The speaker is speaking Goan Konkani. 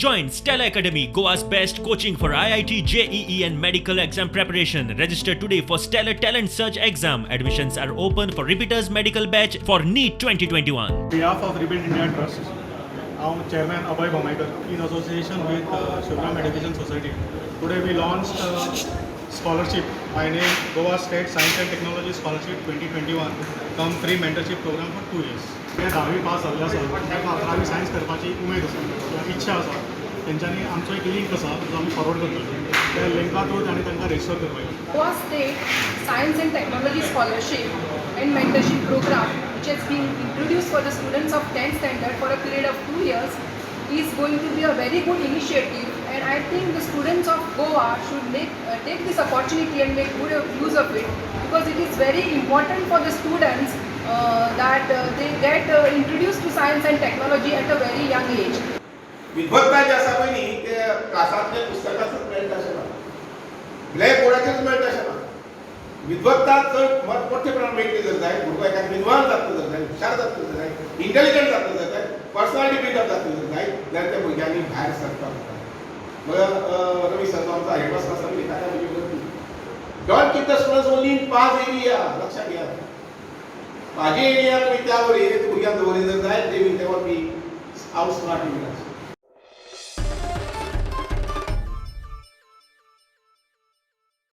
Join Stella Academy, Goa's best coaching for IIT, JEE, and medical exam preparation. Register today for Stellar Talent Search exam. Admissions are open for repeaters medical batch for NEET 2021. Behalf of Rebuild India Trust, हांव chairman Abhay Bhamaikar, in association with Shivram Education Society, today we launch scholarship by name Goa State Science and Technology Scholarship 2021 cum free mentorship program for 2 years. ते धावी पास जाल्ले आसा, तांकां अकरावी सायन्स करपाची उमेद आसा किंवा इच्छा आसा, तेंच्यांनी आमचो एक लिंक आसा जो आमी फॉरवर्ड करतले. त्या लिंका थ्रू तांणी तांकां रजिस्टर करपाक. Goa State Science and Technology Scholarship and Mentorship Program, which has been introduced for the students of 10th standard for a period of 2 years, is going to be a very good initiative, and I think the students of Goa should take this opportunity and make good use of it, because it is very important for the students that they get introduced to science and technology at a very young age. विद्वत्ता जी आसा पळय न्ही, ते क्लासांतले पुस्तकांतच मेळटा अशें ना, ब्लॅक बोर्डाचेरच मेळटा अशें ना. विद्वत्ता चड मोठ्या प्रमाणात मेळटली जर जाय, भुरगो एखादो विद्वान जातलो जर जाय, हुशार जातलो जर जाय, इंटेलिजंट जातलो जर जाय, पर्सनालिटी बिल्डअप जातली जर जाय जाल्यार त्या भुरग्यांनी भायर सरपाक जाय. मग रवी सर, जो आमचा हेडमास्टर आसा, ताका म्हजी विनंती, don't keep the students only in Paz area. लक्षात घ्या, पाजी एरिया तुमी त्या एरियेत भुरग्यांक दवरली जर जाय, they will never be outsmart.